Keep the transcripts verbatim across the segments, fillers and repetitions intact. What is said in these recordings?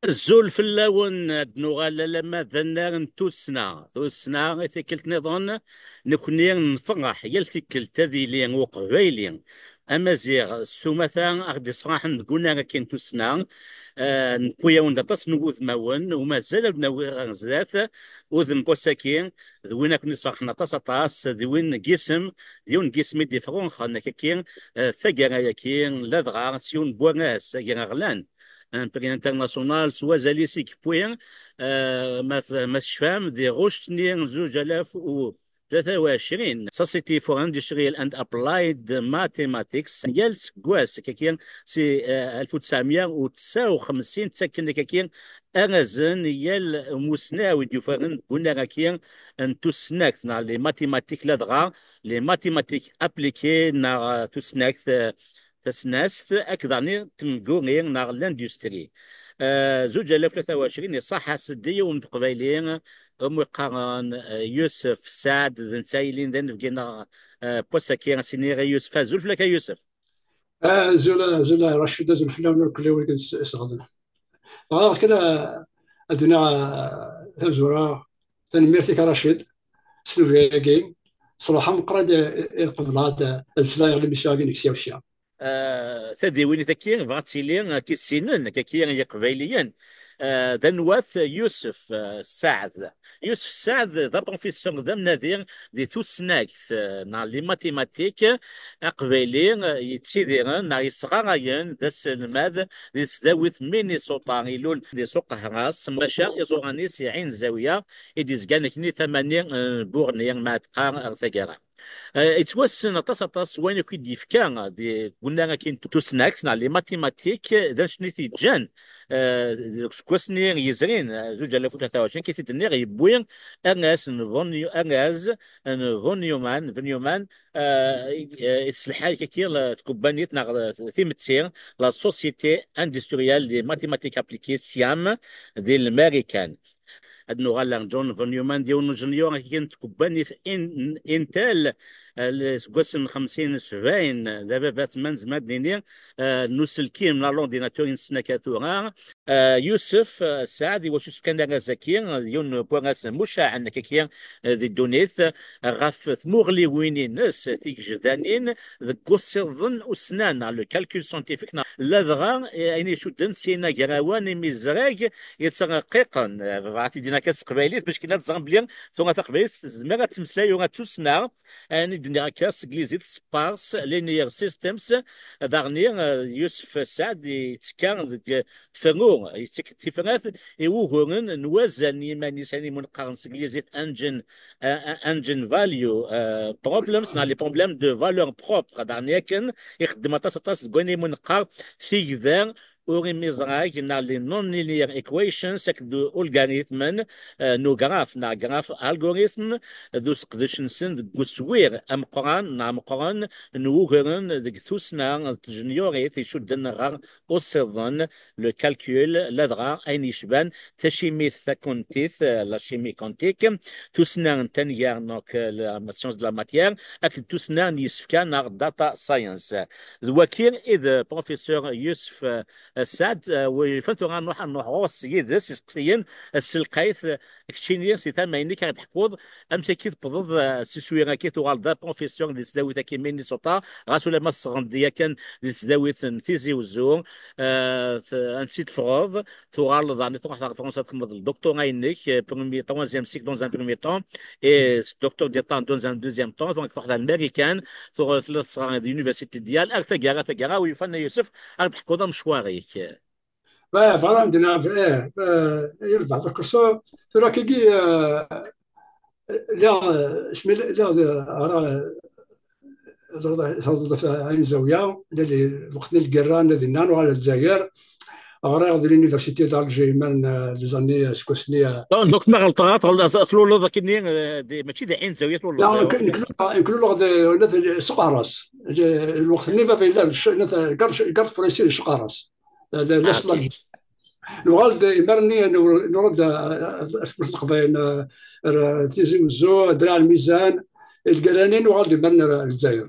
Azul fell-awen, ad nuɣal alamma d annar n tussna. Tussna i tikkelt niḍen, nekni nferreḥ yal tikkelt ad yili uqbayli amaziɣ s umata aɣ-d-isferḥen deg unnar-agi n tussna. Ah, newwi-awen-d aṭas n wudmawen, u mazal ad d-nawi ɣer zdat udem n wass-agi, d win akken isferḥen aṭas aṭas, d win n yisem, d yiwen n yisem i d-ifrunxen akka-agi, ah, taggara-agi, ladɣa s yiwen n warras agraɣlan, un prix international s wazal-is i yewwi, ah, ma t-, ma tecfam, di Rucetni zuǧ alaf u tlata u ɛecrin, Society for Industrial and Applied Mathematics, yal seggas, akkaki, si, eh, alef u tesɛemya u tesɛa u xemsin, ttaken akkaki arrazen i yal umusnaw i d-yufaren deg unnar-agi n tusnakt, neɣ les mathématiques, ladɣa les mathématiques appliquées, neɣ, eh, tusnakt, eh, tasnast, akked daɣen temguri neɣ l'industrie. Eh, zuǧ alaf u tlata u ɛecrin, iṣaḥ-as-d i yiwen n Uqbayli, umi qqaren, eh, Yusef Saɛd, d netta yellan d anebgi-nneɣ, eh, n wass-agi, ad s-iniɣ i Yusef. Azul fell-ak a Yusef. Azul, azul a Racid, azul fell-awen irkelli wid i s-, isɣaden. Bɣiɣ kan, eh, ad d-iniɣ, eh, tamezwara, tanemmirt-ik a Racid, s lebɣi-agi, ṣṣraḥa meqqar ad, eh, qebleɣ ad, ad sleɣ i l'émission-agi-inek sya u sya. Eh, tadiwennit-agi bɣa ad tili, eh, ad k-issinen akkaki Yiqbayliyen. Eh, d anwa-t Yusef, eh, Saɛd? Yusef Saɛd d apṛufisur d amnadi di tusnakt, eh, neɣ les mathématiques, aqbayli, eh, yettidiren neɣ yesɣarayen d aselmad di tesdawit Minnesota. Ilul di Suq Hras, maca iẓuran-is i Ɛin Zawiya i d-izgan akkenni tama-nni, eh, n Burni, ma teqqar ar taggara. Eh, yettwassen aṭas, aṭas wayen akk i d-yefka di unnar-agi n tusnakt neɣ les mathématiques, d acu i t-yeǧǧan, eh, deg useggas-nni yezrin, eh, zuǧ alaf u tlata u ɛecrin, akka i t-id-nniɣ, yewwi arraz n von, arraz n von Neumann, von Neumann, eh, eh, yesselḥay akkaki tkebbanit neɣ timetti, la Société Industrielle des Mathématiques Appliquées, SIAM, di Lmarikan. Ad nuɣal ar John von Neumann, d yiwen n ujenyur akkaki n tkebbanit In-, Intel, eh, seg wass n xemsin sebɛin, d ababat, ma nezmer ad nini, eh, n uselkim, la, l'ordinateur i nessen akka tura. Eh, Yusef, eh, Saɛd, iwacu s-fkan arraz-agi, d yiwen n warraz mucaɛen akkaki, eh, di ddunit, eh, ɣef tmuɣliwin-ines tigejdanin deg usiḍen usnan, neɣ le calcul scientifique, neɣ ladɣa, eh, ayen icudden s yinagrawen imizrag yettreqqiqen. Eh, bɣiɣ ad t-id-iniɣ akka s teqbaylit, bac kan ad ẓren belli tura taqbaylit tezmer ad temmeslay u ad tussna, ayen i d-nniɣ akka s teglizit sparse linear systems. Daɣen, eh, Yusef Saɛd yettekka deg tferru, yettak-d tifrat i wuguren n wazal n yiman-is, ayen i mu neqqaren s teglizit engine, eh, engine value, eh, problems, neɣ les problèmes de valeur propre. Daɣen yakan ixeddem aṭas, aṭas deg wayen i mu neqqar tigda ur imizrag, neɣ les non-linear equations, akked algorithmen, eh, n ugraf, neɣ graph algorithm, d useqdec-nsen deg uswir ameqqran, neɣ ameqqran, n wuguren deg tussna d tjenyurit icudden ɣer usiḍen, le calcul, ladɣa ayen yecban tacimit takuntit, eh, la chimie quantique, tussna n taneggar, donc, eh, la science de la matière, akked tussna n yisefka neɣ data science. D waki i d professeur Yusef, eh, Saɛd, eh, wi yufan tura ad nruḥ, ad nruḥ ɣur-s yid-s, isteqsiyen, eh, s lqayt, eh, keččini si tama-inek ad d-teḥkuḍ amek akka i tewwḍeḍ, eh, s iswi-agi, tuɣaleḍ d professeur di tesdawit-agi Minnesota, ɣas ulamma tessɣeḍ-d yakan di tesdawit n Tizi Wezzu, eh, t-, ansi teffɣeḍ, tuɣaleḍ daɣen truḥeḍ ɣer Fransa ad txedmeḍ le doctorat-inek, eh, premier, troisième cycle dans un premier temps, et docteur d'état dans un deuxième temps, donc truḥeḍ ɣer Marikan, tuɣaleḍ tella tesɣar di l'université d'Yale, ar taggara, taggara, wi yufan a Yusef, ad d-teḥkuḍ amecwar-ik. Bɣiɣ ad d-iniɣ, eh, eh, yir lbeɛḍ akerṣu, tura kigi, eh, lliɣ, eh, asmi lliɣ di, ara, eh, ẓriɣ, ẓriɣ ɣef Ɛin Zawiya, lweqt n lgirra, nna dinna, nuɣal ar Lezzayer, ɣriɣ di l'université d'Alger, imaren, eh, les années, eh, seg wass-nni, eh. Donc, donc, ma ɣelṭeɣ, tɣel-, tluleḍ akkenni, eh, di, mačči di Ɛin Zawiya tluleḍ. La, nekk, nekk luleɣ, nekk luleɣ di, di, di Suq Hras. Lweqt-nni baba yella, gar, gar Fransi di Suq Hras. La, la, la, nuɣal-d, imir-nni, nuɣal-d, eh, ar tmurt n Leqbayel, eh, ar Tizi Wezzu, Draɛ Lmizan, lgirra-nni nuɣal-d imir-nni ar Lezzayer.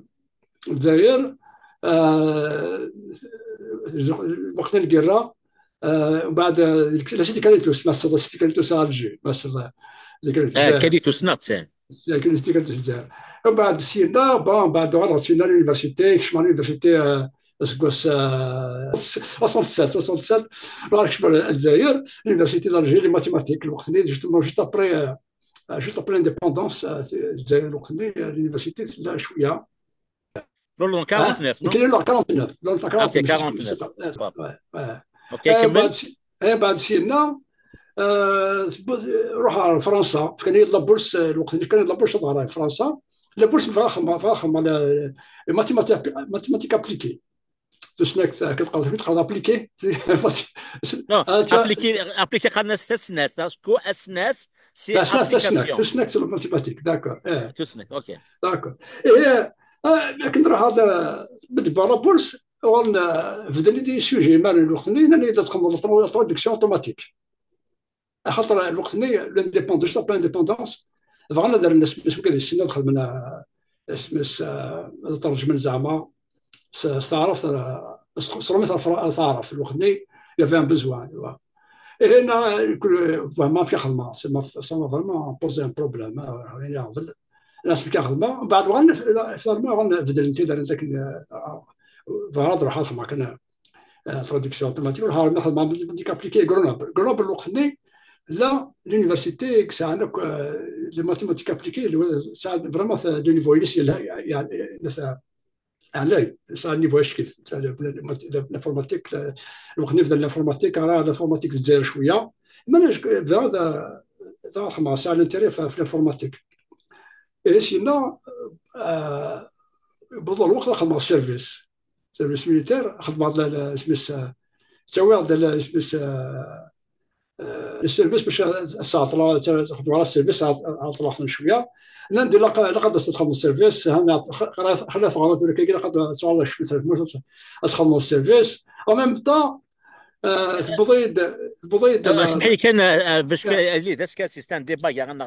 Lezzayer, eh, lweqt n lgirra, Euh, ومن بعد، آه، la Cité Calypso، ما صدق Cité Calypso à Alger، ما صدق Cité Calypso. آه، كاليتوس ناتسين. Cité Calypso à Alger. ومن بعد سينا، bon، بعد غلط سينا l'université، كشما l'université، آه، اسكواس، آه، soixante-sept، soixante-sept، راك شبه الجزائر، l'université d'Alger، les mathématiques، الوقت اللي justement juste après، آه، juste après l'indépendance، آه، الجزائر الوقت اللي، آه، l'université لا شويه. Dans le quarante-neuf, non? كاين لا quarante-neuf، dans le Ok, quarante-neuf. quarante-neuf. آه، آه، آه. Ok, آه، كمل. بعد سي-، آه، بعد سينا، آه، روح على فرنسا، كان هي la bourse، الوقت اللي كان la bourse تظهر في فرنسا، la bourse فاخمة، فاخمة، mathématiques، mathématiques appliquées. تسناك كتقرا، كتقرا appliqué. Non, appliqué, appliqué قالنا ستاسناس، شكو اسناس؟ C'est تسناك، تسناك، application. تسناك c'est mathématique، d'accord. اه، تسناك، اوكي. d'accord. ايه، آه، كنت راه هذا بدبر la bourse، وغن بدني des sujets، ما الوقت اللي انا اذا تخمم la traduction automatique. خاطر الوقت اللي l'indépendance، après l'indépendance، بغينا دار الناس، بس كذا السنه دخل من اسمس، آه، ترجمن زعما، س-، استعرفت، آه، صرمت الفرا-، تعرف الوقت اللي il y avait un besoin، ايوا. ايه، هنا كل، ما في خدمه، c'est ma-، ça m'a vraiment posé un problème، آه، يعني، عضل. الناس في خدمه، بعد غن-، لا، finalement غن-، بدل انت دار لكن، آه، آه، فهاد راح خدمه كان، آه، traduction automatique، راح نخدم مع mathématiques appliquées Grenoble. Grenoble الوقت اللي لا، l'université ساعنا ك-، آه، les mathématiques appliquées، اللي هو ساعد vraiment في le niveau initial، يعني، يعني، علي ساعة niveau اشكيف، ساعة l'informatique، الوقت نبدا l'informatique، راه l'informatique في الجزائر شويه، ما ناش بدا، هذا خدمه ساعه l'intérêt في في l'informatique. اي سينا، آه، بضل الوقت خدمه service، service militaire، خدمه لا، لا، اسمس، تسوي هذا لا، اسمس، آه، السيرفيس باش الساعه ثلاثة، تاخذ ورا السيرفيس على ثلاثة شويه. انا ندير لقى لقى بس تدخل من السيرفيس هنا، خليها تغلط ولا كي لقى سؤال شويه، تدخل من السيرفيس او ميم طون. آه، بضيد، بضيد، اسمح لي كان، آه، باش اللي داس كان سيستان ديبا كان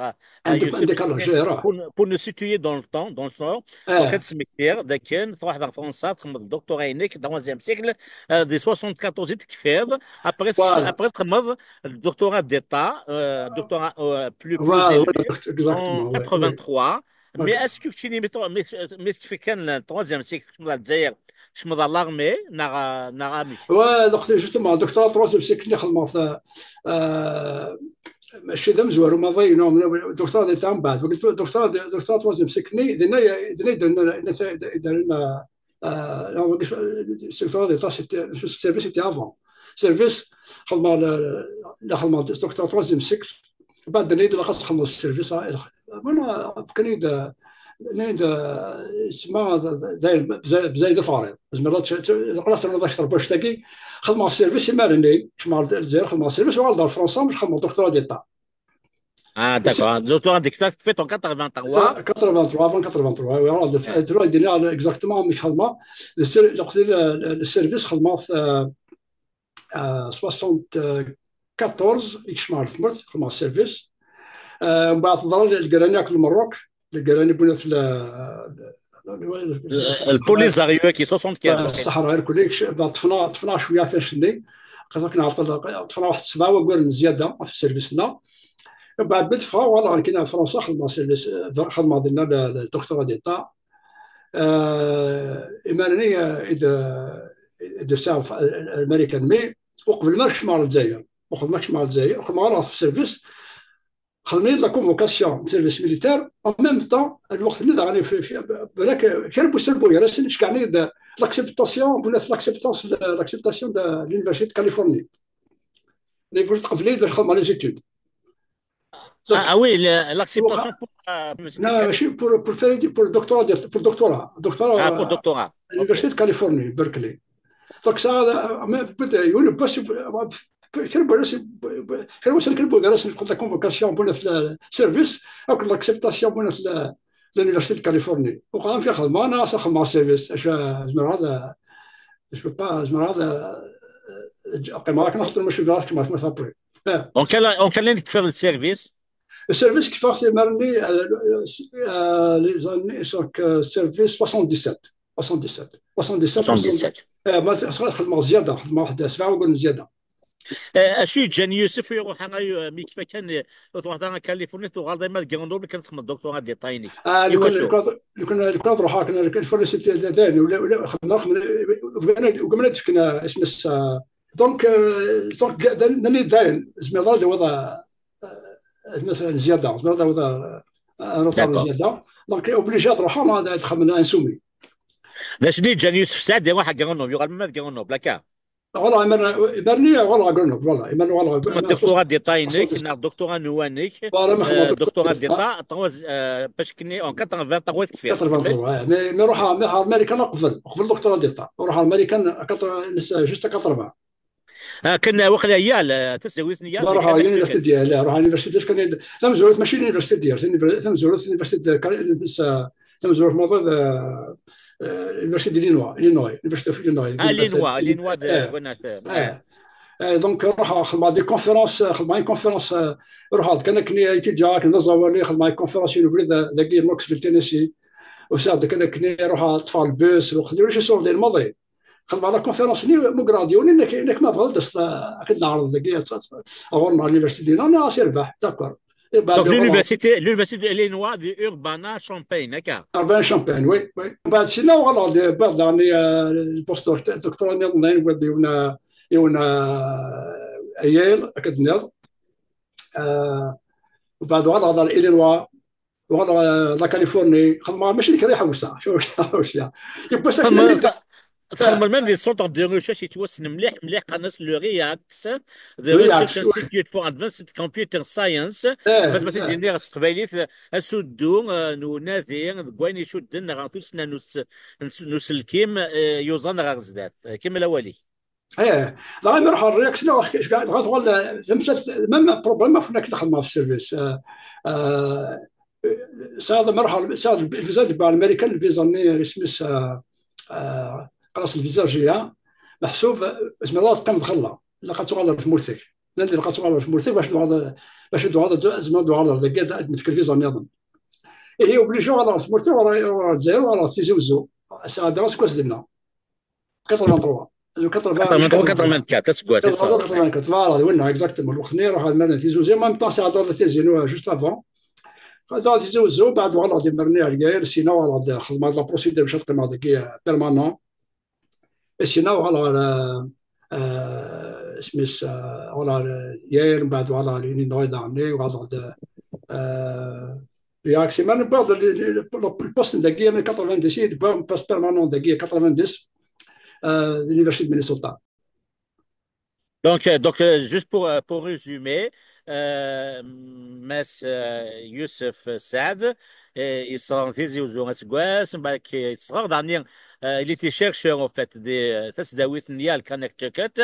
عندك عندك على جيرا. Pour nous situer dans le temps, dans le temps, donc كتسمي كثير، لكن تروح dans فرنسا، تخمم الدكتوراه هناك، troisième cycle، آه، دي soixante-quatorze تكفيض، après après تخمم الدكتوراه ديتا، آه، دكتوراه، آه، plus plus Voilà, élevé exactement, en ouais, quatre-vingt-trois. ouais. Mais est-ce que كنتي مي مي تفكر كان troisième cycle، شمض الجزائر، شمض l'armée، نغ نغ مي؟ Ouais, donc justement, doctorat troisième cycle اللي خدمت، آه، ماشي ذا مزوار وما ضايع، non، doctorat ديتا من بعد، doctorat doctorat troisième cycle ني دينا دينا دينا دينا آه، لا، ما قلتش، doctorat ديتا c'était، le service était avant. Service خدمة ل-، لا خدمة doctorat troisième cycle. بعد نيد لا خاص خدمة السيرفيس، آه، إلى آخره. أنا كان يد، نيد، آه، سما داير بزايد، بزايد فارغ. زعما لا ت-، ت-، خلاص أنا ضاك تربوش تاكي. خدمة السيرفيس يما رني، كما الجزائر خدمة السيرفيس وعلى دار فرنسا مش خدمة doctorat ديتا. Ah, d'accord. Doctorat ديك fait en quatre-vingt-trois. quatre-vingt-trois، avant quatre-vingt-trois، oui, voilà, exactement مش خدمة. السير-، السيرفيس خدمة، آه، آه، soixante-quatorze يكشف مع الثمرت، خدمة السيرفيس. آه، من بعد تضرب الجراني في المروك، الجراني بنا في ال-، البوليزاريو كي soixante-quinze. الصحراء غير كلش، بعد طفنا، طفنا شوية فين شني. قصدك نعرف، طفنا واحد السبعة وقرن زيادة في السيرفيس هنا. بعد بنت فا والله كنا في فرنسا خدمة سيرفيس، خدمة درنا ل-، ل-، doctorat ديتا. آه، إمارني، آه، إذا، إذا ساعة ف-، الأمريكان مي، وقبل ما نكشف مع الجزائر، وقبل ما نكشف مع الجزائر، وقبل ما نروح في السيرفيس، خدمني la convocation de service militaire، en même temps، الوقت اللي دعاني في، في، بالك كان بوسر بويا راسي نشكعني د-، l'acceptation، ولا l'acceptation، l'acceptation de l'Université de Californie. اللي فوت قبلي دخل مع les études. Ah, ah oui, le- l'acceptation pour, euh, لا، ماشي pour، pour faire، pour le doctorat ديال، pour le doctorat. Doctorat، Ah, pour le doctorat. l'Université de Californie, Berkeley. Donc ça، mais peut-être، يقولوا بس، كان بغا راسي، كان وصل كان بغا راسي نقول la convocation بنا في السيرفيس، او l'acceptation بنا في ال-، l'Université de Californie. وقام في خدمه، انا اصلا خدمه السيرفيس، اش زعما هذا، اش با، زعما هذا، قيمه راك نخدم ماشي بلاصتك، ما تموت ابري. Donc, quelle, en quelle année tu fais le service? السيرفيس كيف في مرني، آه، آه، les années، donc، آه، service soixante-dix-sept. soixante-dix-sept. soixante-dix-sept. soixante-dix-sept. آه، ما ت-، خدمة زيادة، خدمة واحدة سبعة وقلنا زيادة. Eh, acu yeǧǧan Yusef iruḥ ara yu- mi yekfa kan, eh, ur tuɣeḍ ara Californie, tuɣaleḍ arma d Grenoble kan txedmeḍ doctorat d'état-inek? Ah, lukan lukan lukan ad ruḥeɣ kan Californie, c'était dayen, wala wala xedmeɣ xedmeɣ, ugmen ad ugmen ad fken, ah, isem-is, ah, donc, euh, donc, d annida dayen, zmireḍ ad awiḍ, ah, ah, مثلا زياده، zmireḍ ad awiḍ, ah, un retard زياده. Donc obligé ad ruḥeɣ ad xedmeɣ un soumis. D acu i d-yeǧǧan Yusef Saɛd iruḥ ɣer Grenoble, yuɣal ma d Grenoble, akka? Voilà, imerni ɣer Grenoble, voilà, imerni ɣer Doctorat d'état-inek neɣ doctorat n wanek? Doctorat d'état, trois, euh, parce que en quatre-vingt-trois i tekfiḍ. Quatre-vingt-trois, mais mais ruḥeɣ mi ruḥeɣ Marikan qbel qbel doctorat d'état, ruḥeɣ Marikan juste à quatre-vingts. Akken waqila yal tasdawit n yal. Ruḥeɣ université d yal, ruḥeɣ université kan tamezwarut, mačči université d yal, tamezwarut université d tamezwarut maḍi d, euh, l'université d'Illinois, Illinois, University of Illinois. Ah, Illinois, Illinois de Gwinnett. Donc ruḥeɣ xedmeɣ des conférences, xedmeɣ une conférence, euh, ruḥeɣ-d kan akken étudiant, akken d aẓawali, xedmeɣ une conférence une ubrid dagi Knoxville, Tennessee. Usiɣ-d kan akken, ruḥeɣ ṭṭfeɣ lbus, waqt ulac asuɣ di lmaḍi. Xedmeɣ la conférence-nni, mugreɣ-d yiwen, inna-k ma tebɣiḍ ad d-taseḍ ad k-id-neɛreḍ dagi ɣur-neɣ l'université d'Illinois, nniɣ-as irbeḥ, d'accord. Donc l'université, l'université de l'Illinois de Urbana-Champaign, akka? Urbana-Champaign, oui, oui. Mbeɛd sinna uɣaleɣ-d, wwiɣ-d daɣen, euh, le post-doctorat nniḍen, wwiɣ-d yiwen, euh, yiwen, euh, à Yale, akka d-nniḍ. Euh, mbeɛd uɣaleɣ ɣer Illinois, uɣaleɣ, euh, la Californie, xedmeɣ mačči d kra iḥewseɣ. Yiwwas akken. Txedmeḍ même des centres de recherche yettwassnen mliḥ mliḥ, qqaren-as le RIACS, the Research Institute for Advanced Computer Science. Bas ma t-id-iniɣ s teqbaylit, asuddu, eh, n unadi deg wayen icudden ɣer tussna n us-, n s-, n uselkim, eh, yuẓan ɣer zdat. Eh, kemmel awal-ik. Eh, dɣa mi ruḥeɣ React, dɣa tuɣal tamsalt, même problème ɣef akken xedmeɣ ɣef service. Eh, eh, sɛiɣ, ma ruḥeɣ, sɛiɣ lviza deg Marikan, lviza-nni isem-is, eh, eh, qqaren-as lviza G un, meḥsub, eh, tzemreḍ ad teqqimeḍ xalla, ilaq ad tuɣaleḍ ɣer tmurt-ik. Nnan-d ilaq ad tuɣaleḍ ɣer tmurt-ik bac ad tuɣaleḍ, bac ad tuɣaleḍ, tzemreḍ ad tuɣaleḍ dagi, ad d-nefk lviza nniḍen. Ihi obligé uɣaleɣ ɣer tmurt-iw, uɣaleɣ ɣer Lezzayer, uɣaleɣ ɣer Tizi Wezzu. Sɛeddaɣ aseggas dinna. Quatre-vingt-trois. Quatre-vingt-trois, quatre-vingt-quatre, aseggas, c'est ça. Quatre-vingt-quatre, voilà, d winna, exactement. Lweqt-nni ruḥeɣ ɣer Tizi Wezzu, en même temps sɛeddaɣ Tizi Wezzu juste avant. Sɛeddaɣ Tizi Wezzu, mbeɛd uɣaleɣ-d imerni ar Lezzayer, sina uɣaleɣ-d xedmeɣ la procédure bac ad qqimeɣ dagi, euh, permanent. Sina uɣaleɣ ɣer, euh, euh, isem-is, euh, uɣaleɣ ɣer Lezzayer, mbeɛd uɣaleɣ ɣer Illinois daɣen, uɣaleɣ-d, euh, React, c'est même pas le, le, le, le poste dagi, en quatre-vingt-dix, il était pas un poste permanent dagi, quatre-vingt-dix, euh, l'université de Minnesota. Donc, euh, donc, euh, juste pour, euh, pour résumer, euh, Mass, euh, Youssef Saad, euh, yesɣer Tizi Wezzu aseggas, mbeɛd yesɣer daɣen, euh, il était chercheur, en fait, di, euh, tasdawit n Yale Connecticut.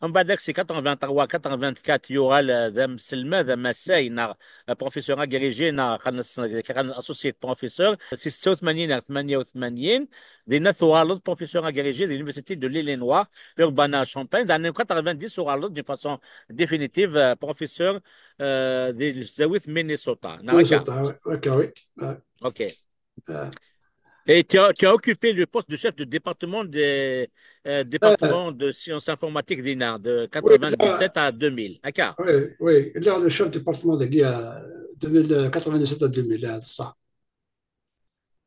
Mbeɛd, c'est quatre-vingt-trois, quatre-vingt-quatre, yuɣal, euh, d amselmad, amasay, neɣ, euh, professeur agrégé, neɣ, qqaren-as, qqaren associate professor, si setta u tmanyin ar tmanya u tmanyin. Dinna tuɣaleḍ professeur agrégé de l'Université de l'Illinois, Urbana-Champaign. Daɣen quatre-vingt-dix tuɣaleḍ d'une façon définitive, euh, professeur, euh, di tesdawit Minnesota. Neɣ akka? Minnesota, ouais, ok, oui. Ouais. Ok. Euh. Et tu as, tu as occupé le poste de chef de département de, euh, département de sciences informatiques dinna, de quatre-vingt-dix-sept à deux mille. Akka? Oui, oui. Lliɣ le chef de département dagi, euh, deux mille, euh, quatre-vingt-dix-sept à deux mille, euh, c'est ça.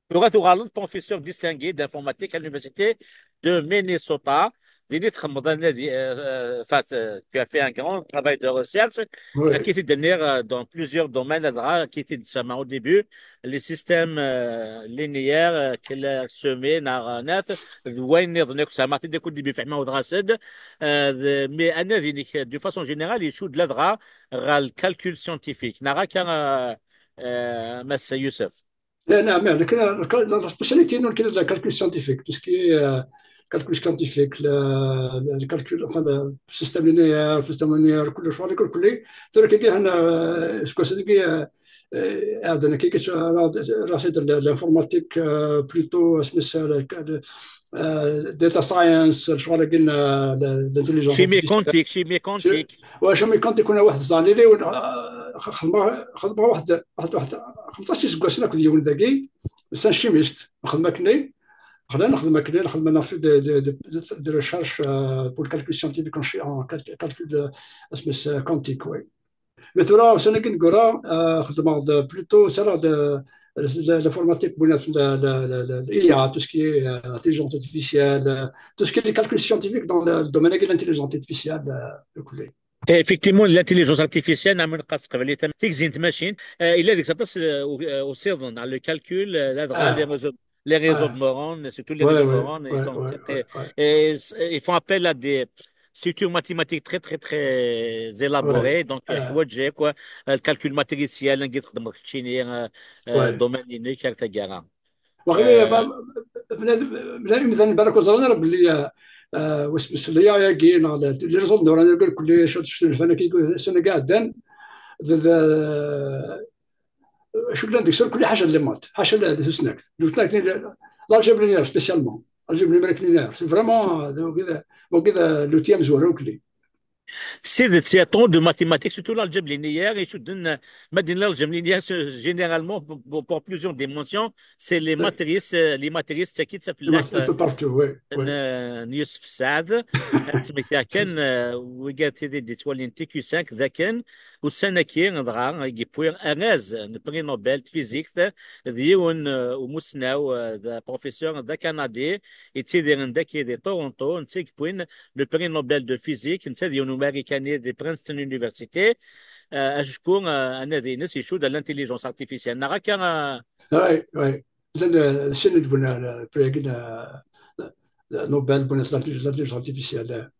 Tura tuɣaleḍ professeur distingué d'informatique à l'université de Minnesota. Din i txedmeḍ anadi, euh, euh, enfin, euh, tu as fait un grand travail de recherche. Oui. Akka i t-id-nniɣ, euh, dans plusieurs domaines, ladɣa akka i t-id-sfehmeɣ au début, les systèmes, euh, linéaires, euh, clair semé, neɣ, euh, nat, d wayen nniḍen akk sfehmeɣ-t-id akk au début, fehmeɣ-t ɣas-d. Euh, d-, mais anadi-inek, de façon générale, icudd ladɣa ɣer le calcul scientifique. Neɣ akka, euh, euh, Mass Youssef? لا، نعم، يعني كنا، كنا la spécialité نون كنا la calcul scientifique, tout ce qui est, euh, calcul scientifique, le, le, le calcul, enfin, le système linéaire, système linéaire, كل شيء، كل، كل. ثورة كي هنا، آه، سكوسنكي، آه، آه، هذا كي كي راه، راه سيد ال-، l'informatique, آه، plutôt اسمه السهل، آه، data science، شغل كاين، آه، l'intelligence artificielle. Chimie quantique, chimie quantique. واش ما كنت يكون واحد الزاني لي ون-، آه، خ-، خدمة، خدمة واحد، واحد، واحد خمسطاش سنة كنت يوم داكي، c'est un chimiste، خدمة كني. Xlan nexdem akken, nexdem, on a fait des, des, des, des recherches, euh, pour le calcul scientifique en, chi- en cal- calcul de, asmi-s, euh, quantique, oui. Mais tura, ussan-agi neggura, euh, xedmeɣ-d plutôt, saraɣ-d, euh, la- l'informatique, bon, la, la, la, la, la I A, tout ce qui est, euh, intelligence artificielle, euh, tout ce qui est les calculs scientifiques dans le domaine de l'intelligence artificielle, euh, le collègue. Effectivement, l'intelligence artificielle, neɣ ma neqqar s teqbaylit, tigzi n tmacint, euh, yella deg-s aṭas, euh, u- euh, usiḍen, le calcul, euh, ladɣa les réseaux, les réseaux de neurones, surtout les réseaux de neurones, ils sont très, très, et s- ils font appel à des structures mathématiques très, très, très élaborées. Donc, euh, ḥwaǧ, quoi, euh, le calcul matriciel, anga txeddmeḍ keččini, euh, euh, domaine-inek ar taggara. Waqila, euh, ma- ma- ma- ma- imdanen balak ur ẓrin ara belli, euh, euh, wasmi s l'I A-agi, neɣ la- les réseaux de neurones, irkelli, acu d-, acu d-, lfan-agi, ussan-agi iɛeddan, d, d, acu yellan deg-sen, kulli ḥaca d les maths, ḥaca d, d tusnakt. D tusnakt, l'algèbre linéaire, spécialement. L'algèbre numérique linéaire. C'est vraiment, euh, d wagi d, wagi d l'outil amezwaru irkelli. S tidet, c'est un temps de mathématiques, surtout l'algèbre linéaire, icudden, ma d-nini l'algèbre linéaire, c'est généralement pour, pour- pour plusieurs dimensions, c'est les matrices, euh, les matrices, c'est qui ça fait un peu partout, oui, oui. N Yusef Saɛd, ad ttmektiɣ kan, euh, wigad tid i d-yettwalin T Q cinq, d akken, ussan-agi, dɣa, i yewwi arraz n prix Nobel de physique, d yiwen, euh, umusnaw, euh, d professeur d akanadi, yettidiren dagi di Toronto, netta i yewwin le prix Nobel de physique, netta d yiwen umarikani di Princeton University, euh, acku, euh, anadi-ines icudd ar l'intelligence artificielle. Neɣ akka, euh, oui, oui. Llan, euh, sin i d-wwin, euh, le prix-agi, euh, Nobel, wwin-as l'intelligence artificielle.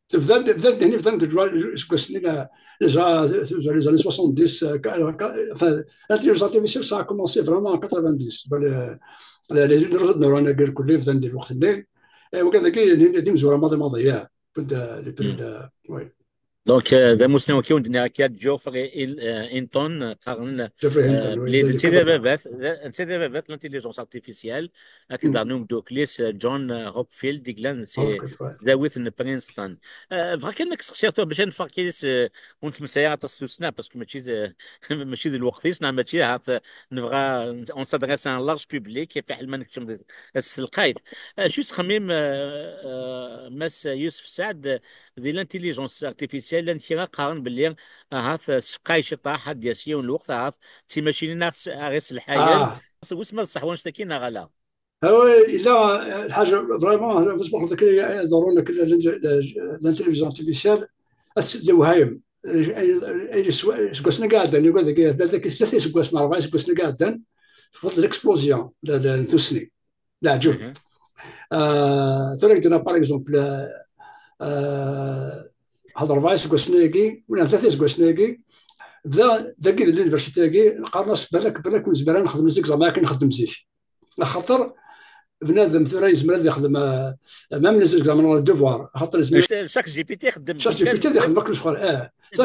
Tebda, tebda, bdan deg iseggasen-nni, euh, les, les années soixante-dix, euh, ka- ka- enfin, l'intelligence artificielle, ça a commencé vraiment en quatre-vingt-dix. Bon, les, les, les réseaux de neurones, irkelli, bdan di lweqt-nni. Eh, wigad-agi, d imezwura maḍi maḍi, ya. Wwin-d, euh, le prix de, oui. Donc, euh, d amusnaw-agi i wen-d-nniɣ akka, Geoffrey Hil- euh, Hinton, euh, qqaren, Geoffrey Hinton, euh, oui, belli d netta i d ababat, d netta i d ababat n l'intelligence artificielle, akked daɣen umeddakel-is, euh, John, euh, Hopfield, i yellan si tesdawit n Princeton. Euh, bɣiɣ kan ad k-sseqsiɣ tura bac ad neffeɣ kan s, euh, ur nettmeslay ara aṭas s tussna, parce que mačči d, mačči d lweqt-is, neɣ mačči ahat, euh, nebɣa, on s'adresse à un large public, fiḥel ma nekcem di tselqayt. Acu yettxemmim, euh, euh, Mass Yusef Saɛd, di l'intelligence artificielle, llan kra qqaren belli ahat, euh, sefqay ciṭṭaḥ, ad d-yas yiwen lweqt, ahat d timacinin ara ɣ-, ara ɣ-iselḥayen. Ah. Wissen ma d ṣṣeḥ wannect-agi neɣ ala? Ah oui, yella, euh, lḥaǧa, vraiment, euh, bac ma xedmeɣ kra iḍerrun, kra l'intelligence artificielle, ad tt-, d lewhayem. Ay, ay, ay, seg wass-nni iɛeddan, yugi ad tlata, tlata iseggasen, rebɛa iseggasen iɛeddan, teffeɣ-d l'explosion, la, la, n tussni. D aɛǧeb. Mhm. Euh, tura, ak-d-nniɣ, par exemple, euh, euh, had rebɛa iseggasen-agi, wala tlata iseggasen-agi, bda dagi di l'université-agi, qqaren-as balak, balak ur nezmir ara nexdem les examens akken nxeddem zik. Axaṭer bnadem tura yezmer ad yexdem, euh, même les examens, le devoir, axaṭer yezmer. Chac G P T ixeddem. Chac G P T ad yexdem akken lecɣal, ah. D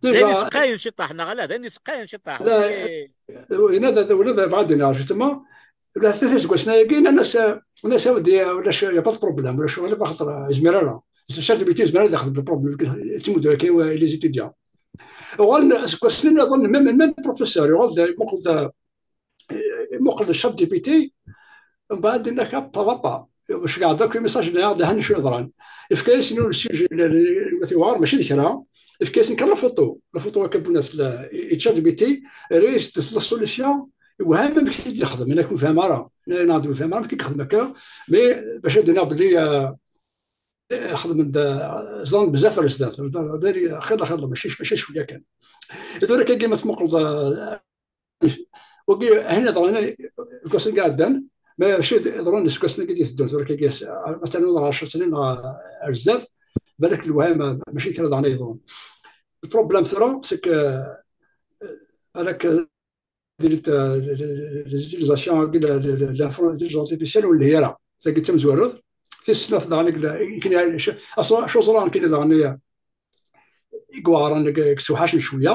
ayen iseqqayen ciṭṭaḥ, neɣ ala? D ayen iseqqayen ciṭṭaḥ. Ula d, ula d, bɣiɣ ad d-iniɣ, justement, ula d tiseggasen-agi, nnan-as, nnan-as, a wdi, ulac, y a pas de problème, ulac ccɣel, axaṭer yezmer ara. Chac G P T yezmer ad yexdem le problème, timuddu akka i les étudiants. Uɣalen seg wass-nni nniḍen, même, même professeur, yuɣal-d, imuqel-d, imuqel-d Chat G P T, mbeɛd yenna-k, "Appa, appa." Ceggeɛ-d akk imisaj-nni, d ahan acu yeḍran. Yefka-yasen le sujet, le, le, le, mačči d kra. Yefka-yasen kan la photo. La photo akka n, i Chat G P T, rrez-as la solution, iwhem amek i d-yexdem, yenna-k ur nefhim ara. Yenna-k ur nefhim ara amek i yexdem akka, mais bac ad d-iniɣ belli, euh, xedmen-d, ẓran bezzaf ar zdat. Dari, xilla, xilla, mačči, mačči cwiya kan. Tura akka, ma tmuqleḍ, eh, wagi, ahin iḍran, deg wass-agi iɛeddan, mačči iḍran deg wass-agi i d-iteddun, tura akka, ma ternuḍ ɣer ɛecra snin ɣer, ar zdat, balak lewhayem, mačči kra daɣen ay yeḍran. Le problème tura, c'est que, eh, balak, les, les, les utilisations de la, de, de, de l'intelligence artificielle ur nelhi ara. Tagi d tamezwarut. Tis snat daɣen, acu ẓran kan daɣen i, i iweɛren, i yessewḥacen cwiya.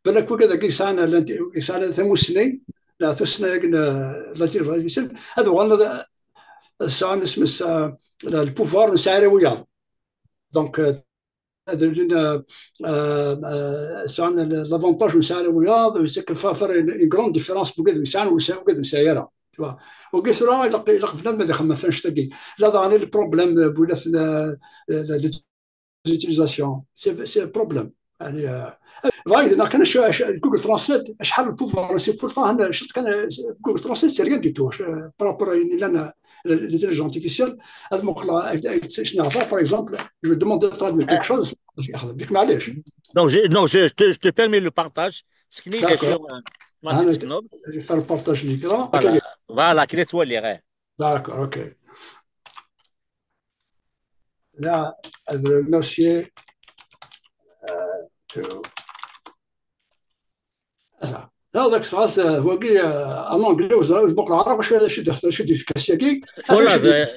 Balak wigad-agi yesɛan, yesɛan tamussni, neɣ tussna-agi n l'intelligence artificielle, ad uɣalen ad, ad sɛun isem-is, euh, le pouvoir n sɛira wiyaḍ. Donc, euh, ad ilin, euh, euh, euh, sɛan l-, l'avantage n sɛan wiyaḍ, c'est que fa-, faire une, une grande différence pour wigad yesɛan, wigad ur nesɛi ara. Tu vois. Wagi tura ilaq, ilaq bnadem ad ixemmem ɣef annect-agi. Là daɣen le problème, euh, bu la, la, la, la, l'utilisation. C'est, c'est un problème. يعني, euh, bɣiɣ ad d-iniɣ kan acu, acu, Google Translate, acḥal n pouvoir, c'est pourtant, hein, je sais que Google Translate, c'est rien du tout, euh, par rapport à une, une, l'intelligence artificielle. Ad muqleɣ, ad, ad, ad, par exemple, je vais demander de traduire quelque chose, ياخذ بك، معليش. Donc, je, donc je, je te, je te permets le partage. Ce qui est D'accord. Sur, euh, ma Ah, petite non, note. Je vais faire le partage de l'écran. Voilà, Ok. Voilà, كي تولي غير. D'accord, ok. Là, je remercie, euh, to- هذا. هذاك صراحة، هو قال، آه، en anglais, وزا-، وزبق العرب، شو هذا، شو دخل، شو ديفيكاسياكي. Voilà, شو دي- ذا-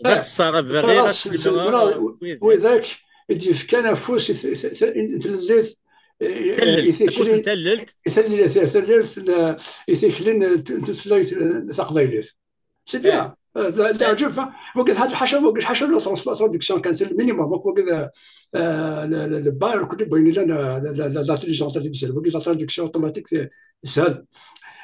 ذاك الصار غير خلاص، ولا، وذاك يديف كان فوس يث-، يث-، يث-، يث-، يث-، تللت، يث-، تكوس تللت. يثلل، يثلل، يثلل، يثكلن ت-، ت-، تلاقي تقبيلت. C'est bien. آه، لا، لا، عجب، ها؟ وقت حاجة حاجة، وقت حاجة لا ترانس-، traduction كانت المينيموم، وقت، آه، آه، لا، لا، لا، باير كل بين لنا، لا، لا، لا، l'intelligence artificielle، وقت la traduction automatique، سهل.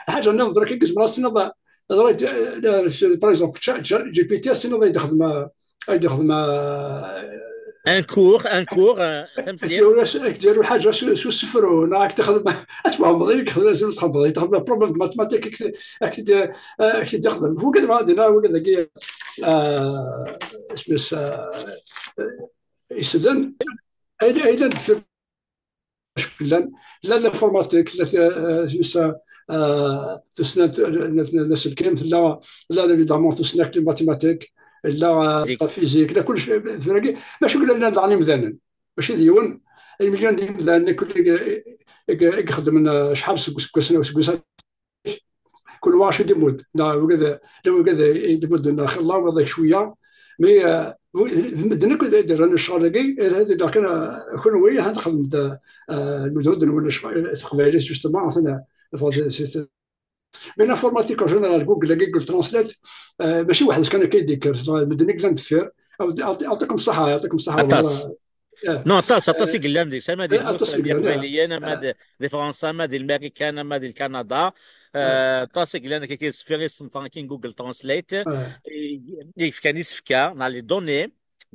حاجة أنا نظرك يقز مراسنا، ضريت، آه، لا، في، par exemple، تشا-، تشا-، جي بي تي اس، أنا ضريت يخدم، آه، يخدم، آه، Un cours, un cours, euh, تمسيح. ديروا س-، ديروا حاجة سو، سو السفر، وأنا راك تخدم، اسمع، مضيك، تخدم، تخدم، تخدم، تخدم، problème de mathématiques، أكت-، أكت-، أكت-، تخدم. هو كذا ما عندنا، هو كذا كي، آه، اسمه س-، آه، يسلم. أين، أين في لان، لا l'informatique، لا، آه، س-، آه، تسنى، لا، لا، لا سلكيم، لا، لا، évidemment، تسنى les mathématiques، لا، آه، Physique. Physique، لا كلش، فرقي، ماشي قلنا لنا دعني مذنن. ماشي ديون، المليون ديال المذنن، كل يق-، يق-، يخدم لنا شحال سكوس-، سكوس-، سكوس-، كل واحد شو ديمود. لا، وكذا، لا، وكذا يدمود لنا خلا وهذاك شوية. Mais، آه، المدن كل يدير لنا الشغل هذا، هذا إذا كان، آه، كل وين هنخدم دا، آه، المدن ولا شغل تقبايلي، justement، عندنا فاز-، سي-، سي-، mais l'informatique en général، Google، Google Translate، آه، ماشي واحد كان كيديك، المدن كلهم دفير. أو-، أعطي-، أعطيكم الصحة، يعطيكم الصحة، أطاس. والله. آه. Non, أطاس، أطاس يقلان ديك، سما ديك آه، أطاس يقلان، آه. القبايليين، أما دي، دي فرنسا، أما دي الماريكان، أما دي الكندا. آه، أطاس يقلان كي كيصفي غير سمثان كاين Google Translate. آه. يفكان يسفكا، نا les données،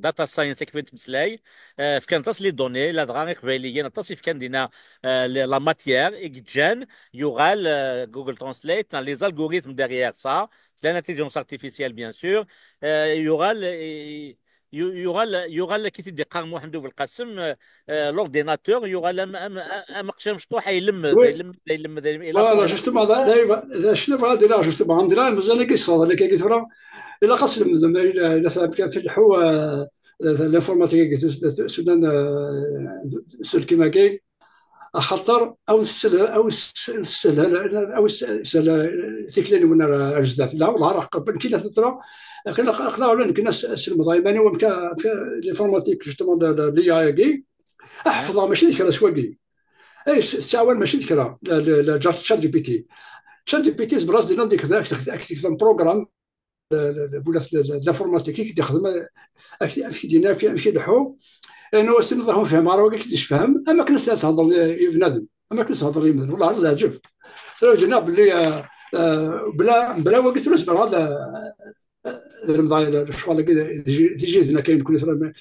data science، كيف نتمسلاي. آه، فكان أطاس les données، لا دغا غير قبايليين، أطاس يفكان دينا، آه، la matière، يجان، يغال، آه، Google Translate، نا les algorithmes derrière ça، l'intelligence artificielle، bien sûr. آه، يغال، آه، ي-، يغال، يغال كي تدي قام محمد بن القاسم، آه، آه، l'ordinateur، يغال أم، أم، أم قشام شطوح يلمد، Oui. يلمد، يلمد، يلمد، إلى Voilà، آخره. justement، لا، لا، لا، شنو بغا ندير، justement، عندنا مزال كي صار، اللي كي ترى، إلا قاس المذم، إلا، إلا ثاب كان في الحو، آه، l'informatique، سودان، آه، سلكي ما كاين. خاطر او السل او الس- السل او الس- السل تيكلين ونا رجدات لا والله راه قبل كي لا تطرا. كنا قلنا ولا كنا سلم ضايماني ومكا l'informatique، justement، لي اي كي احفظها ماشي ذكرى سواقي. اي ساوان ماشي ذكرى. لا، لا، لا، جات شات جي بي تي. شات جي بي تي براس دينا ديك ذاك تكتب programme، ولا في الانفورماتيك كي تخدم، اكيد دينا في امشي لحو. انه سن الله فهم، راه كي تفهم اما كنا تهضر بنادم، اما كنا تهضر بنادم والله العجب. ترى جينا باللي، آه، آه، بلا بلا وقت، بلا هذا، آه، رمضان الشغل كي تجي، تجي هنا كاين كل فتره ما-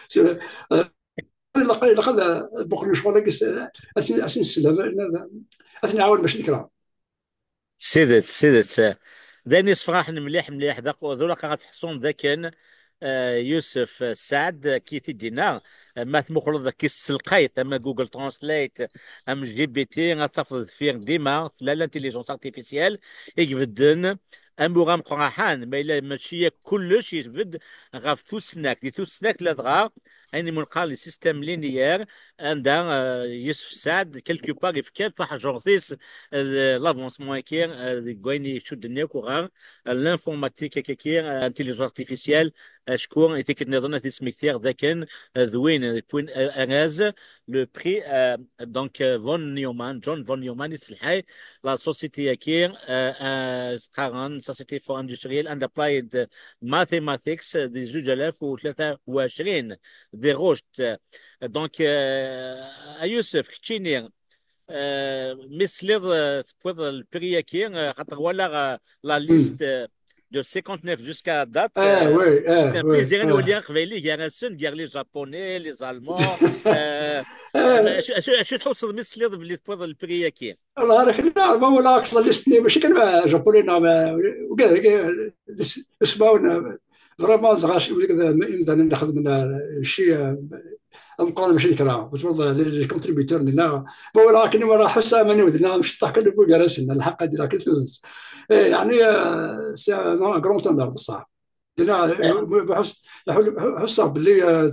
سير، آه، لقد لقد بقول شغل كي اسن اسن السلام، اثني عاون باش نكره. سيدت، سيدت. داني صفراحن مليح مليح، ذاك ذولا غتحصون ذاكن، آه، يوسف سعد كي تدينا، آه، ما تمخلط ذاك كيس القيت، اما جوجل ترانسليت، ام جي بي تي، غتفضل فيه ديما، لا، l'intelligence artificielle، يجبدن، امورا مقراحان، ما الا ماشي كلش يجبد غف توسناك، دي توسناك لا دغا، يعني منقال لي سيستم لينيير، عندها، آه، يوسف سعد، كيلكو بار يفكر فواحد جونغ تيس، آه، لافونسمون كي، آه، ديك وين يشد النيوك وغا، آه، لانفورماتيك كي، كي، آه، انتيليجونس ارتيفيسيال، آه، شكون يتيكت نظن تسميكتير ذاكن، آه، ذوين، آه، كوين، آه، اراز، لو بري، آه، دونك، آه، فون نيومان، جون فون نيومان يسلحي، لا سوسيتي كي، آه، آه، سقارن، سوسيتي فور اندستريال اند ابلايد ماثيماتيكس، دي زوج آلاف وثلاثة وعشرين، دي روشت. دونك، آه، يوسف، كتشيني، euh, mi tesliḍ, euh, tewwiḍ le prix-agi, euh, xaṭer walaɣ, euh, la liste, euh, de cinquante-neuf jusqu'à date, ah, euh, oui, ah, oui, plaisir à nous lire, gar-asen, gar les Japonais, les Allemands, euh, euh, acu, acu, acu tḥusseḍ mi tesliḍ belli tewwiḍ le prix-agi? Voilà, ma walaɣ la liste-nni, mačči kan ma Japonais, neɣ ma, ugar, ugar, ismawen, vraiment, dɣa, imdanen xedmen, euh, cci, euh, ameqqran, mačči d kra. Tewweḍ les, les contributeurs-nni, neɣ ma walaɣ akken, walaɣ ḥusseɣ iman-iw dinna mceṭṭaḥ kan, gar-asen, lḥaq ad d-iniɣ kan tidet. Eh, yeɛni, euh, c'est un grand honneur, d ṣṣeḥ. Dinna, eh, ḥus-, ḥus-, ḥusseɣ belli, euh,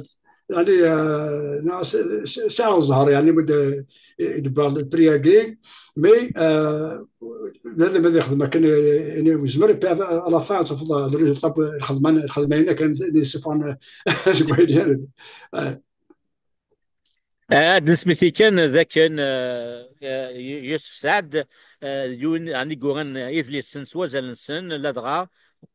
yeɛni, euh, neɣ s-, s-, sɛiɣ zzher, yeɛni, mi d-, i d-wwiɣ le prix-agi, mais, euh, bnadem ad yexdem akken, eh, yezmer, et puis à la fin, tafeḍ, euh, le résultat, lxedma, lxedma-ina kan i d-yessufɣen seg wayen. Eh. Ad nesmekti kan d akken, eh, eh, Yusef Saɛd, eh, d yiwen, yeɛni, yuran idlisen s wazal-nsen, ladɣa,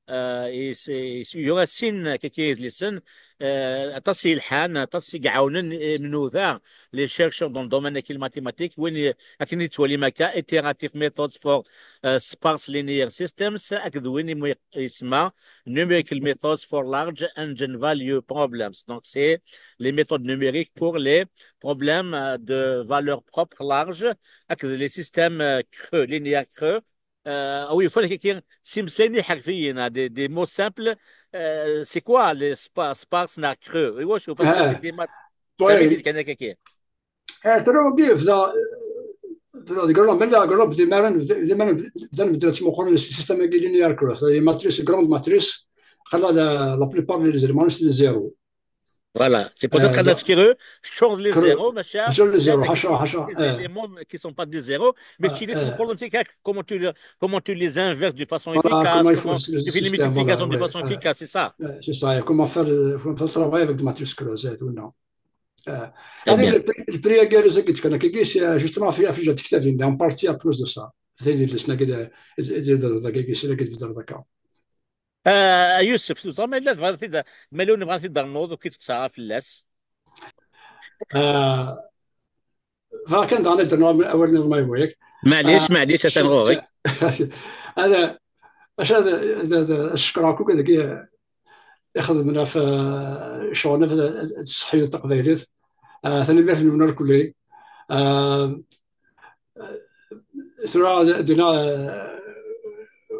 eh, is-, is-, yura sin kaki idlisen, eh, aṭas yelḥan, aṭas i iɛawnen, eh, imennuda, les chercheurs dans le domaine des mathématiques, win i-, akken i tettwalim akka, Iterative Methods for, eh, Sparse Linear Systems, akked win i mu-, isemma Numerical Methods for Large Eigenvalue Problems. Donc, c'est les méthodes numériques pour les problèmes, euh, de valeur propre large, avec les systèmes, euh, creux, linéaires creux. Euh, ah oui, il faut que si imeslayen iḥerfiyen, hein, des, des mots simples, euh, c'est quoi les spa-, sparse neɣ creux? Oui, je sais pas si c'est des maths. Ah, ça veut dire qu'il y en a quelqu'un. Eh, tura wagi yebda, yebda deg Rome, mela deg Rome, d imaren, d imaren bdan medden ttmuqulen système-agi linéaire creux, c'est-à-dire matrice, grande matrice, xala la, la plupart des éléments, c'est des zéros. Voilà, c'est pour ça que, euh, la creux, teččureḍ les zéros, machin, sur les zéros, ḥaca, ḥaca, les, eh, éléments qui sont pas des zéros, mais, eh, tu les, eh, comment tu, comment tu les inverses de façon, voilà, efficace, comment, comment tu fais les multiplications de façon, ouais, efficace, c'est ça. Ouais, c'est ça, et comment faire, euh, faut faire le travail avec des matrices creusées et tout, non. Eh, très bien. Le prix, le prix agerrez-agi d-fkan akkagi, c'est, euh, justement, fi, fi jat tektabin, en partie à cause de ça. C'est le, le snack de, de, de, de, de, c'est le, de, de, de, eh, Yusef, ẓer ma yella tebɣiḍ ad t-id-, ma yella win yebɣan ad t-id-ternuḍ, ur k-id-ttqeṣṣireɣ fell-as. Eh, bɣiɣ kan daɣen ad d-rnuɣ awal niḍen ma yehwa-yak. Maɛlic, eh, maɛlic, atan ɣur-i. Ad, acu ad, ad, ad, ad cekkreɣ akk dagi, ixedmen ɣef, eh, ccɣel-nni ad, ad, ad tseḥḥiḍ taqbaylit. Eh, tanemmirt-nwen irkelli. Eh, tura dinna, eh,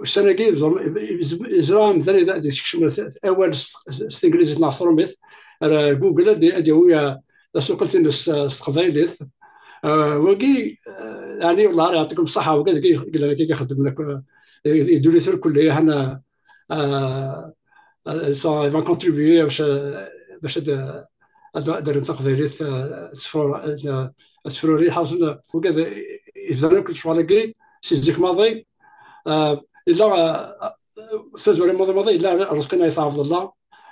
ussan-agi, yeẓra amdan ad, ad yekcem awal s, s, s tenglizit neɣ s trumit, ar Google ad, ad yawi, eh, tasuqqilt-nnes, eh, s teqbaylit. Eh, wagi, eh, yeɛni, wellah, yeɛṭikum ṣṣeḥḥa, wagi dagi yellan akka ixeddmen akk, eh, yeddun-it irkelli, hana, eh, eh, ça va contribuer bac, bac ad, ad, ad rren taqbaylit, eh, ad tefrur-, ad, ad tefruri, ḥaṣel, wigad yebdan akk lecɣal-agi si zik maḍi. Eh, yella, eh, tazwara maḍi maḍi, yella Rezqi Ayt Ɛebdellah,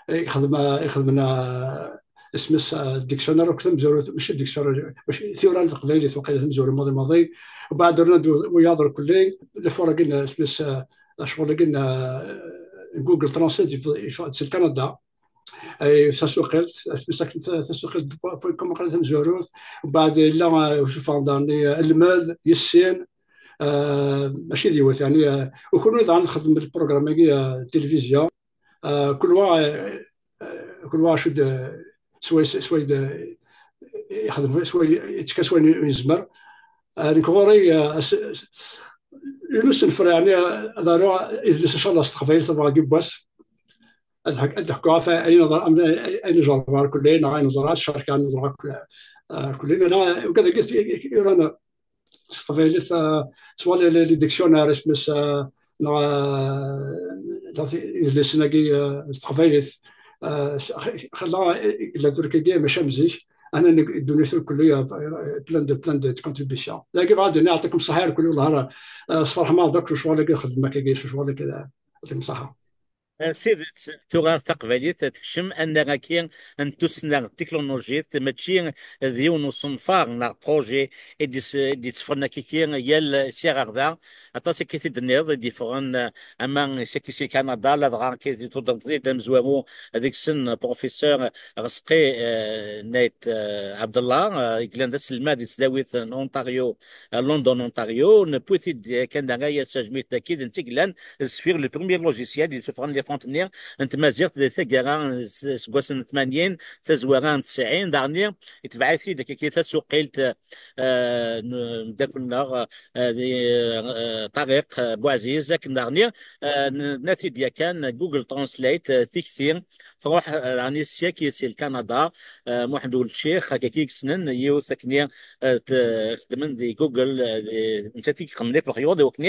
eh, ixdem, eh, ixdem, eh, isem-is, eh, dictionnaire akk tamezwarut, mačči dictionnaire, mačči tiwra n teqbaylit, waqila tamezwarut maḍi maḍi. Mbeɛd rnan-d wiyaḍ irkelli, l'effort-agi n, isem-is, eh, ccɣel-agi n, eh, Google Translate, yeffeɣ-d si Lkanada. Eh, tasuqilt, isem-is akken ta-, tasuqilt point com, waqila tamezwarut. Mbeɛd yella, eh, usuffeɣ daɣen, eh, almad, yessin, eh, mačči d yiwet, yeɛni, eh, u kunwi daɣen nxeddem le programme-agi, eh, tilivizyu. Eh, kul wa, eh, eh, kul wa acu d, eh, sway, sway d, eh, ixdem, sway yettekka s wayen yezmer. Eh, nekk ɣur-i, eh, as-, as-, yiwen usenfer, yeɛni, eh, ad aruɣ idles, inchallah, s teqbaylit, ad aɣeɣ yiwwas. Ad ḥek-, ad ḥkuɣ ɣef ayen ḍer-, am-, ayen ẓerreɣ irkelli, neɣ ayen ẓerreɣ, ccerka neẓra irkelli. Meɛna, ugad-agi, yuran s teqbaylit, eh, swa les, les, les dictionnaires, isem-is, eh, neɣ, eh, idlisen-agi, eh, s teqbaylit. Eh, s-, x-, xilla, eh, la Turquie, mačči am zik, ana nek-, ddunit irkelli, eh, plein de, plein de, de contributions. Dagi bɣiɣ ad d-iniɣ, yeɛṭikum ṣṣeḥḥa irkelli, wellah, eh, sferḥem-aɣ-d akk s ccɣel-agi, xedmem akkagi s ccɣel-agi, eh, yeɛṭikum ṣṣeḥḥa. S tidet, tura taqbaylit tekcem annar-agi n tussna d tiknulujit, mačči d yiwen n usenfar neɣ projet i d-is-, i d-itteffɣen akka-agi yal sya ɣer da. Aṭas akka i t-id-tenniḍ i d-yeffɣen, ama saki si Kanada, ladɣa akka i d-tudreḍ-t-id amezwaru deg-sen, professeur Ɣesqi, eh, Nait, eh, Abdallah, eh, i yellan d aselmad di tesdawit n Ontario, eh, London, Ontario. Newwi-t-id kan da, ay ass ajmit daki, d netta i yellan sfir le premier logiciel i d-isuffɣen les fonts-nni n tmaziɣt di taggara s-, seg wass n tmanyin, tazwara n tesɛin, daɣen itbeɛ-it-id akka tasuqilt, eh, n umeddakel-nneɣ, eh, di, eh, Ṭariq, eh, Buɛziz, akken daɣen, eh, n-, nerna-t-id yakan Google Translate, eh, tikti, truḥ, eh, daɣen syak si Lkanada, eh, Muḥend Ulčix, akka i yessnen yiwet akken, eh, t-, xeddmen di Google, eh, di, nettat i ixedmen akk lexyuḍ, i wakken,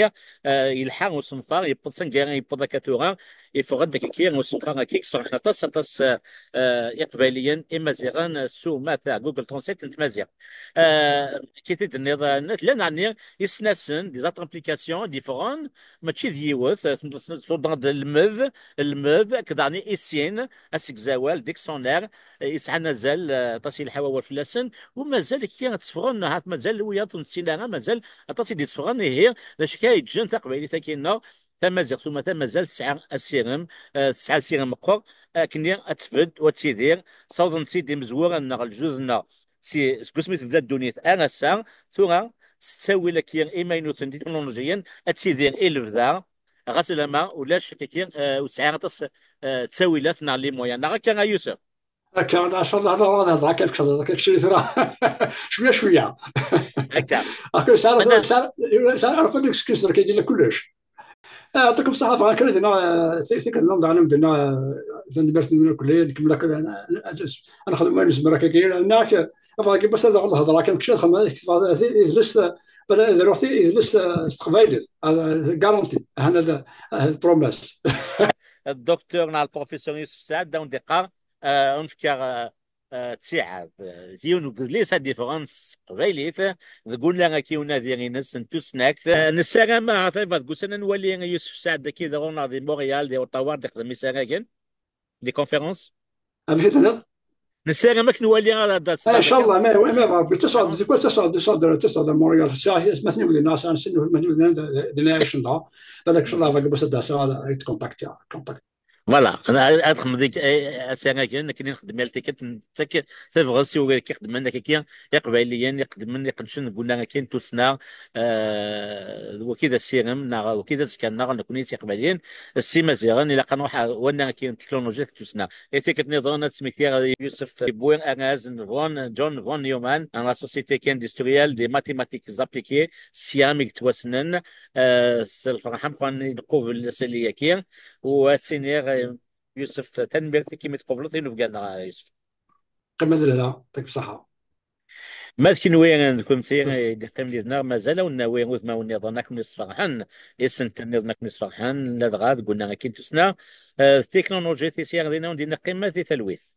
eh, yelḥa usenfar, yewweḍ s anga yewweḍ akka tura, yeffeɣ-d akka usenfar-agi, iṣerḥen aṭas, aṭas, eh, eh, Iqbayliyen, Imaziɣen, eh, s umata, Google Translate n tmaziɣt. Eh, kif i d-tenniḍ, eh, llan ɛni isnasen, des autres applications i d-yeffɣen, mačči d yiwet, eh, tudreḍ lmed, lmed, akked ɛni issin, asegzawal, dictionnaire, eh, yesɛan azal, eh, aṭas yelḥa wawal fell-asen, u mazal akka tteffɣen, ahat mazal wiyaḍ ur nessin ara, mazal aṭas i d-itteffɣen, ihi, d acu akka yeǧǧen taqbaylit-agi-nneɣ, tamaziɣt umata mazal tesɛa asirem, eh, tesɛa asirem meqqer, akken ad tbedd u ad tidir, ssawḍen-tt-id imezwura-nneɣ, lejdud-nneɣ, si, seg wasmi tebda ddunit ar ass-a, tura, s ttawil akkin imaynuten, titiknulujiyen, ad tidir i lebda, ɣas lama ulac, kiki, eh, ur sɛiɣ aṭas, eh, ttawilat neɣ les moyens. Neɣ akka, a Yusef? Akka, ncallah, ad nehḍer akka, ncallah, akka, keččini tura. Cwiya, cwiya. Akka. Akka, sɛiɣ, sɛiɣ, sɛiɣ, arfad deg sekis, akka, yella kullec. Eh, yeɛṭikum ṣṣeḥḥa, bɣiɣ kan ad iniɣ, eh, ti-, tikkelt nniḍen daɣen ad m-d-iniɣ, eh, tanemmirt-nwen akk, nekk mlak, eh, ad, ad, ad nexdem wayen nezmer akka, akka, nniɣ-ak, eh, bɣiɣ kan bas ad aɣeɣ lhedra kan, kečč ad xedmeḍ, ad tektebeḍ, eh, ti-, idles, eh, bala ad aruɣ ti-, idles, eh, s teqbaylit, eh, garanti, hana d, eh, promesse. Docteur neɣ le professeur Yusef Saɛd, d awen-d-iqqar, eh, ur nefkiɣ, eh, eh, ttiɛad. Eh, d yiwen n udlis ad d-yeffɣen s teqbaylit, deg unnar-agi unadi-ines n tusnakt. Eh, nessaram ahat deg ussan ad nwali Yusef Saɛd daki daɣen neɣ di Montréal, di Ottawa, ad d-ixdem isaragen, des conférences. Amek i tenniḍ? Nessaram ad k-nwali ara da. Ah, ncallah, ma, ma, ma, ttaseɣ-d, tikwal ttaseɣ-d, ttaseɣ-d, ttaseɣ-d ar Montréal. Sɛiɣ, ma tniwli, neɣ sɛiɣ sin, ma tniwli, d, d, d, d, ncallah, balak, ncallah, bɣiɣ ad d-aseɣ, ad, ad k-kontaktiɣ, kontaktiɣ. Voilà, ad, ad xedmeɣ deg, eh, asaragen, akken i nxeddem yal tikkelt, nettak tabɣest i wid i ixeddmen, akka, Iqbayliyen, iqeddmen, iqeddcen deg unnar-agi n tussna, eh, d wagi d asirem, neɣ d wagi d azekka-nneɣ, nekkni s Iqbayliyen, s Imaziɣen, ilaq ad nruḥ ar wannar-agi n teknulujit d tussna. I tikkelt nniḍen, ad smektiɣ Yusef yewwi arraz n von, John von Neumann, en la Société industrielle des mathématiques appliquées, sya mi yettwassnen, eh, s lferḥ ameqqran i nqubel isali-agi, u ad s-iniɣ, eh, Yusef, tanemmirt i kem i tqubleḍ inubgan-nneɣ, a Yusef. Qqim ad lehla, ṭṭik ṣṣeḥḥa. Ma d kenwi d kunemti i d-iqqimen yid-neɣ, mazal ad wen-nawi udmawen nniḍen ad ken-yesferḥen, isenten nniḍen ad ken-yesferḥen, ladɣa deg unnar-agi n tussna, eh, d tiknulujit i s-yerdin ad wen-d-iniɣ qqimet di talwit.